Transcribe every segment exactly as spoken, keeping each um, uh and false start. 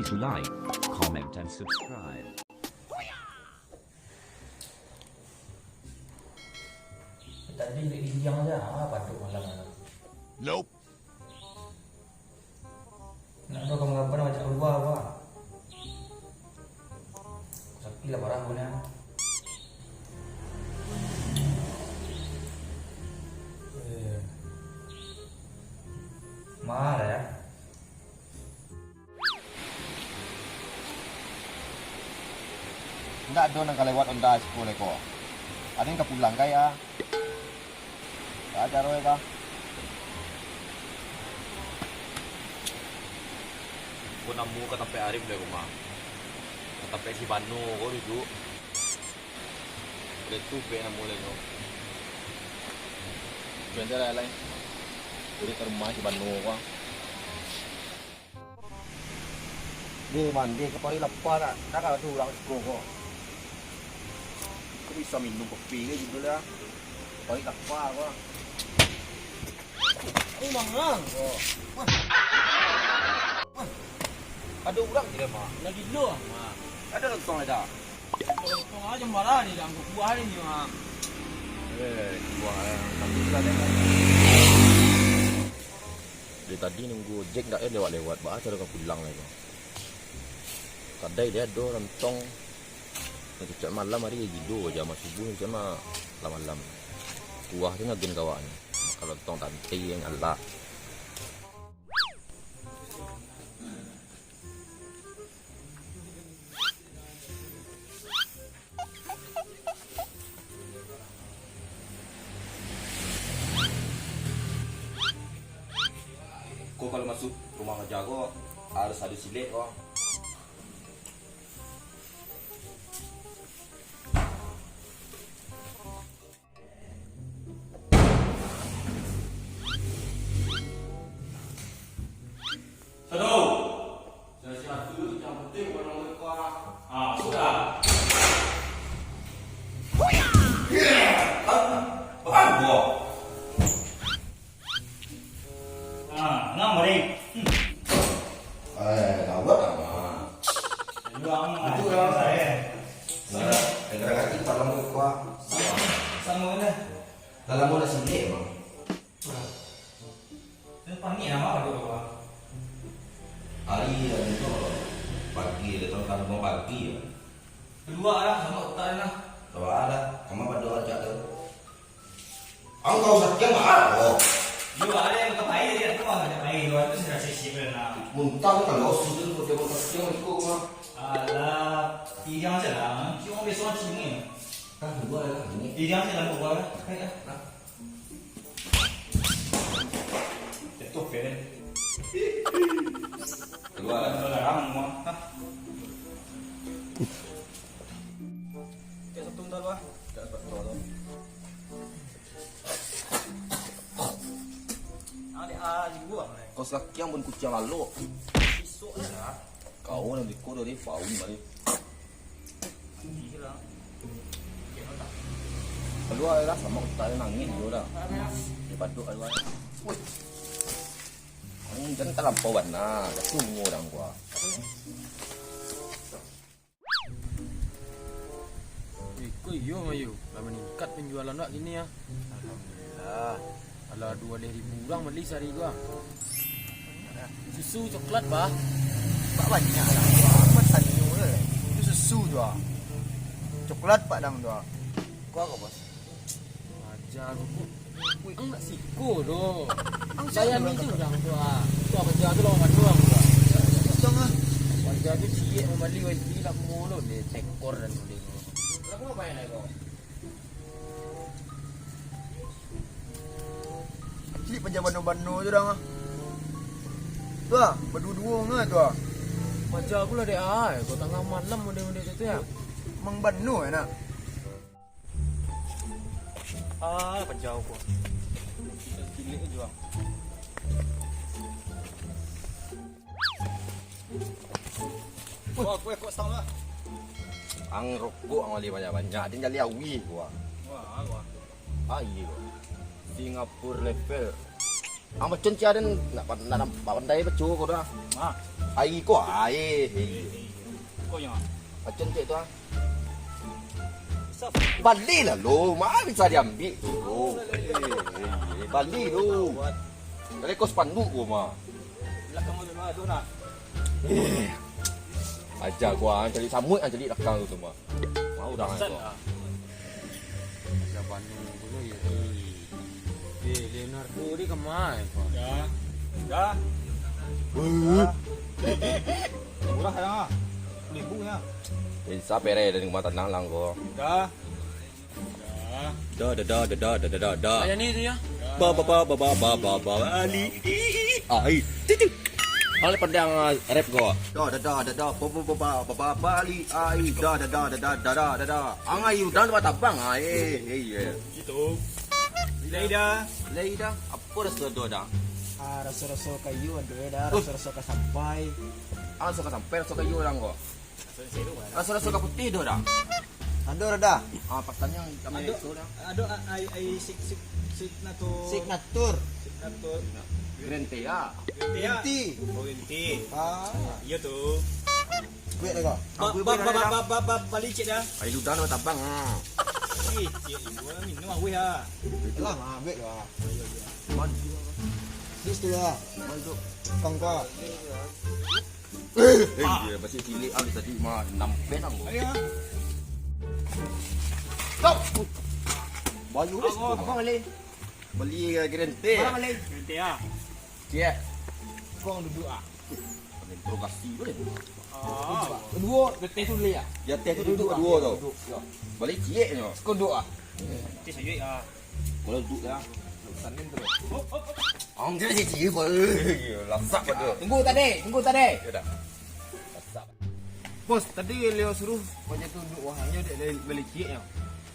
to like, comment, and subscribe. Tadi dek ginjang aja, ah, paduk malam-malam. Nope. Nak tu kawan-kawan ajak kalua, wah. Sapi lah parah punyo. Eh. Marah ya. Indak ado nan ka lewat Honda siko lai ko. Ado nan ka pulang ka ya. Ka caro e ka. Ko namo ka tampek Arif lai ko mah. Ka tampek si Bano ko duduak. Udah tu pek namo lai ko. Biaso lah lai. Jadi ka rumah si Bano ko. Ni mandi ka pari lapa nak, nak ka tu urang siko ko. Ko bisa minum kopi ke gitu lah. Pari lapa ko. Ni mangang ko. Wah. Wah. Ado urang tidak, Mak? Lagi dulu, Mak. Ado lontong ada. Lontong aja marah ni, dah angkut buah ni, Mak. Eh, buah yang tapi sudah ada. Dari tadi nunggu ojek ndak eh lewat-lewat, baa caro ka pulang lai ko. Kadai dia ado lontong. Kecek malam hari gilo aja, mah subuh kecek mah malam-malam. Kuah tu ngagen kawaknyo. Makan lontong tante yang nyala. Ko kalau masuk rumah kerja ko, harus ado silek ko. Sado. Saya siap tu, yang penting orang mereka. Ah, sudah. Ah, nang mari. Hmm. Eh, gawat amat. Dua amat. Itu lah. Saya. Nah, negara kaki palang mereka. Sama, sama lah. Dalam mode sini emang. Panik nama ado, Bang? Ari ado tu pagi, ado tamu pagi ya. Kalua lah, sama utak lah. Kalua lah, sama pado aja tu. Ang kau sakit mah, oh. Yo, ado yang kepai dia tu, ada pai luar tu sudah sisip lah. Muntah kalau sudah tu dia mau sakit ikut mah. Alah, tiang aja lah. Cuma besok sini. Ah, dua lah ini. Tiang aja lah, dua lah. Baik lah. Jatuh, Feren. Kalua lah. Kalua lah, Rang, mau. Hah? Cek satu ntar, wah. Cek satu ntar. Ada, ah, di gua, mana? Kau sakiang pun kuciang lalok. Isuk lah. Kau nan biko dari paun balik. Kalua lah, samo utak nangih dulu dah. Dia paduk kalua. Woi. Ang jan talampau bana, dah tunggu orang gua. Iko iyo, Mayu, lah maningkat panjualan wak kini, ah. Alhamdulillah. Alah, duo baleh ribu urang bali sahari tu, ah. Susu coklat, bah? Bak banyak lah, bah. Amat sanyo tu. Itu susu tu, ah. Coklat padang tu, ah. Kau apa, Bos? Aja tu, Bos. Wih, ang nak siko doh. Ang siapa? Bayar orang minjem kata? Orang tu, ah. Tu kerja tu lawan bantu aku, ah. Untung, ah. Kerja tu ciek mambali wifi lah, kulo deh, tekor dan deh. Lah, kau ngapain, kau? Cik paja bano-bano je dah, ah. Tu ah, baduo-duo ngah tu ah. Paja aku lah dek ai, kau tangah malam mode-mode tu ya. Mang bano ya nak. Ah, paja aku. Cilik je bang. Wah, kue kok stang lah. Ang rokok ang bali banyak-banyak, din jali awih gua. Wah, wah. Ah, iya gua. Singapore level. Ang macam ciaran nak pan-, nak nampak pandai baco ko dah. Ah. Ai ko ai. Pokoknya. Macam cek tu ah. Bali lah lo, ma bisa diambil tu lo. Eh, eh, eh, bali lo. Dari kos panduk ko mah. Belakang tu mah tu nak. Eh. Aja gua ang cari samuik ang cari belakang tu mah. Mau dah. Pesan kau. Lah. Aja banu ko yo. Eh, Leonardo ni kemai ko? Dah. Dah. Murah lah. Seribu ya. Eh, sa pere dari rumah tanah lang ko. Dah. Dah. Da da da da da da da da. Kayak ni tu ya. Ba ba ba ba ba ba ba ba ali. Ai. Titik. Kalau pandang uh, rap ko. Da da da da da ba ba ba ba ba ba bali ai da da da da da da da da da. Angai udan ba tabang ai. Eh, eh, eh. Gitu. Laida. Laida. Apa rasa do dah? Ah, rasa-rasa kayu ado ya dah, Uh. Rasa-rasa ka sampai. Ah, rasa ka sampai, rasa kayu orang ko. Rasa-rasa ka putih do dah. Ado dah. Ah, patang yang kami Ado, itu dah. Ado a-, ai, ai sik, sik, signatur. Signatur. Signatur. Green tea ya. Green tea ya? Green tea. Oh, green tea. Ah. Iya tu. Buek dah kau. Ba, Aku ba, buek ba, dah ba, dah. Ba, ba, ba, bali cek dah. Ai ludah dah tabang. Ah. Eh, cek, gua minum awih ah. Lah, mah, buek lah. Man. Di situ ya. Man tu. Kangka. Eh, eh, dia masih cilik ah tadi mah enam pen ang. Ayo. Stop. Bayu Apa, apa balik? Beli uh, green tea. Mana balik? Nanti ah. Cek. Kong duduk ah. Interogasi boleh. Ah. Kedua, teh tu boleh ya? Ya teh tu duduk kedua tau. Duduk, ya. Balik ciek nyo. Sekondok ah. Nanti sayuik ah. Kalau duduk ya. Sanin terus. Ang jadi ciek kau. Lasak pada. Tunggu tadi, tunggu tadi. Ya dah. Lasak. Bos, tadi Leo suruh macam tu duduk wah, nyo dek balik ciek nyo.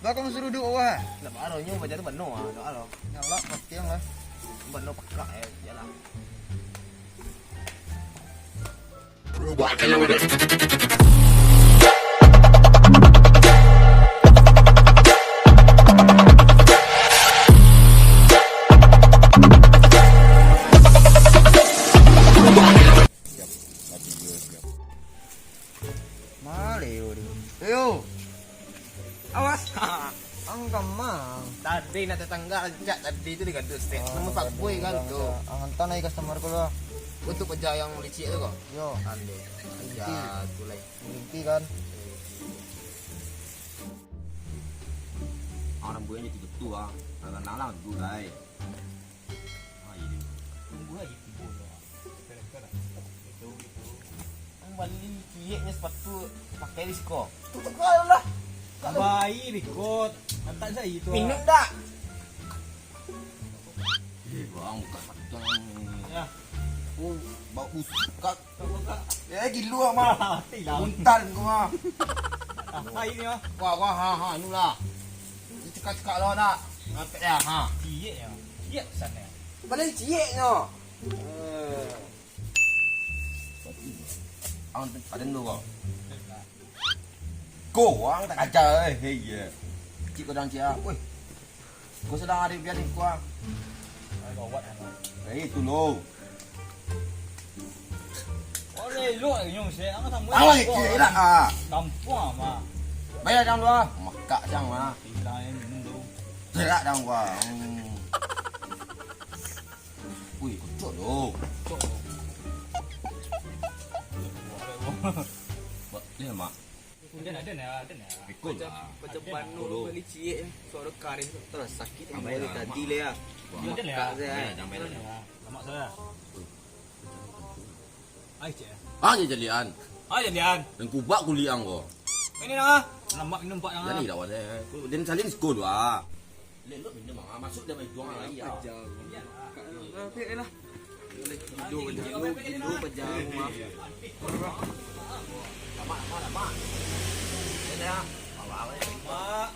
Bakong suruh duduk wah. Nak baronyo macam tu bano ah, doa lo. Nyalak mati lah. Bano pakak eh, jalan. Maleo tu. Leo. Awas. Ang kamang. Tadi nak tetangga rancak tadi tu digaduh stek. Ah, nama Pak Boy kan tu. Ang hantar naik customer ko lah. Untuk kerja yang licik tu ko? Yo. Ande. Kerja tu lah. Mimpi kan. Orang buahnya tiga tu ah. Nang nang lah dulu lah. Ah, iya. Tunggu aja tibo tu. Betul, betul. Itu, itu. Ang bali cieknyo sepatu pakai di siko. Tu tukar lah. Baik bikot. Antak saya itu. Minum dak? Eh, bang, bukan patang. Ya. Oh, bau busuk. Ya, gilo mah. Mati lah. Buntal kau mah. Apa ini ah? Wah, wah, ha, ha, anu lah. Cekak-cekak lo nak. Ngapek ya, ha. Ciek ya. Ciek pesan ya. Paling cieknyo. Eh. Ang ada dulu kau. Kau ang tak ajar eh. Hei ya. Cik kau dah ciek. Woi. Kau sedang ada biar ni kau. Ai gawat ah. Eh itu lo. Oleh lo nyong saya ang sama. Awai kira ah. Tampuang mah. Bayar jam dua. Makak jam mana? Tidak yang minum tu. Tidak jam dua. Hmm. Wih, kocok lo. Kocok lo. Buat dia mak. Ada, ada, ada, ada. Ikut lah. Macam banu beli ciek, suara karin tu terasa sakit. Amai lah, tadi lah ya. Dia ada lah. Makak saya. Amai lah, amai lah. Lemak saya. Ai cek. Ah, dia jalian. Ai jalian. Dan kubak kuliang ko. Ini nah. Lemak minum pak nah. Jadi lawan eh. Dan salin sekolah. Lelok minum ah. Masuk dia main tuang lagi ya. Oke lah. Indo pajamu, Indo pajamu mah. Lama, lama, lama. Ini ya. Bawa, bawa, ya. Pak.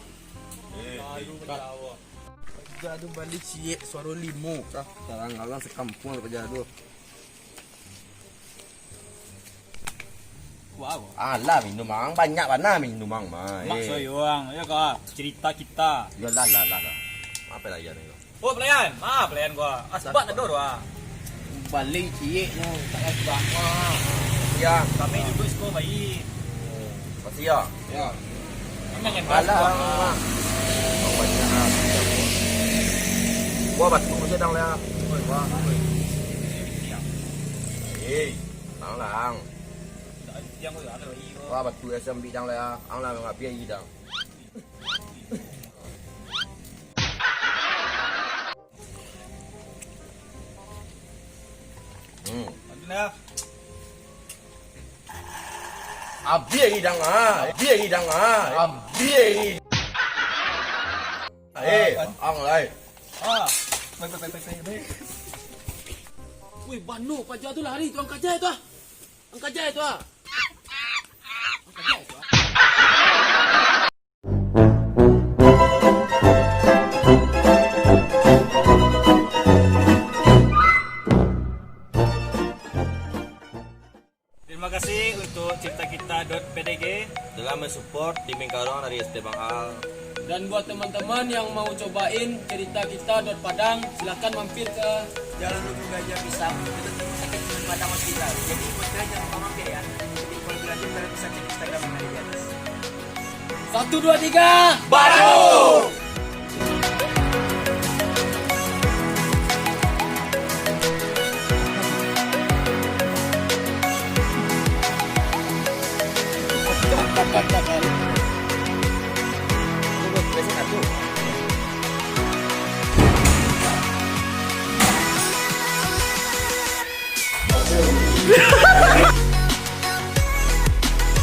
Eh, baru tingkat. Pajamu. Pajamu bali ciek suaro limo. Dah, tarang alang sakampung pajamu. Wah, wah. Alah minum ang, banyak bana minum ang mah. Mak eh. Soyuang, ya ka cerita kita. Ya lah lah lah lah. Apo lagi anu tu? Oh, pelayan. Ah, pelayan gua. Asbak ado doh, ah. Balik ciek tu, tak asbak. Siang. Kami duduk siko baik. Masih ya? Ya. Alah. Wah, batu masih dang lah. Hei, tenang lang. Wah, batu S M B dang lah. Ang lah ngapi aja dang. Hmm. Abih hidang ah, abih hidang ah, abih hidang. Eh, ang lai. Ah, baik, baik, baik, baik, baik. Wih, bano paja tu lari tu, angkat je tu ah. Angkat je tu ah. Angkat je tu ah. Terima kasih untuk Cipta Kita dot P D G dalam mensupport tim Bengkarong dari S T Bang Al. Dan buat teman-teman yang mau cobain Cerita Kita dot Padang, silahkan mampir ke Jalan Luku Gajah Pisang, dekat Rumah Sakit Padang Hospital. Jadi, buat kalian jangan lupa mampir ya. Jadi, kalau lebih lanjut, kalian bisa cek Instagram yang ada di atas. Satu, dua, tiga, baru!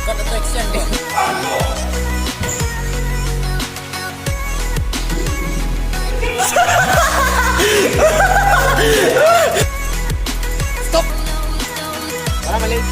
Cut attraction, bro. Stop. Ulang balik.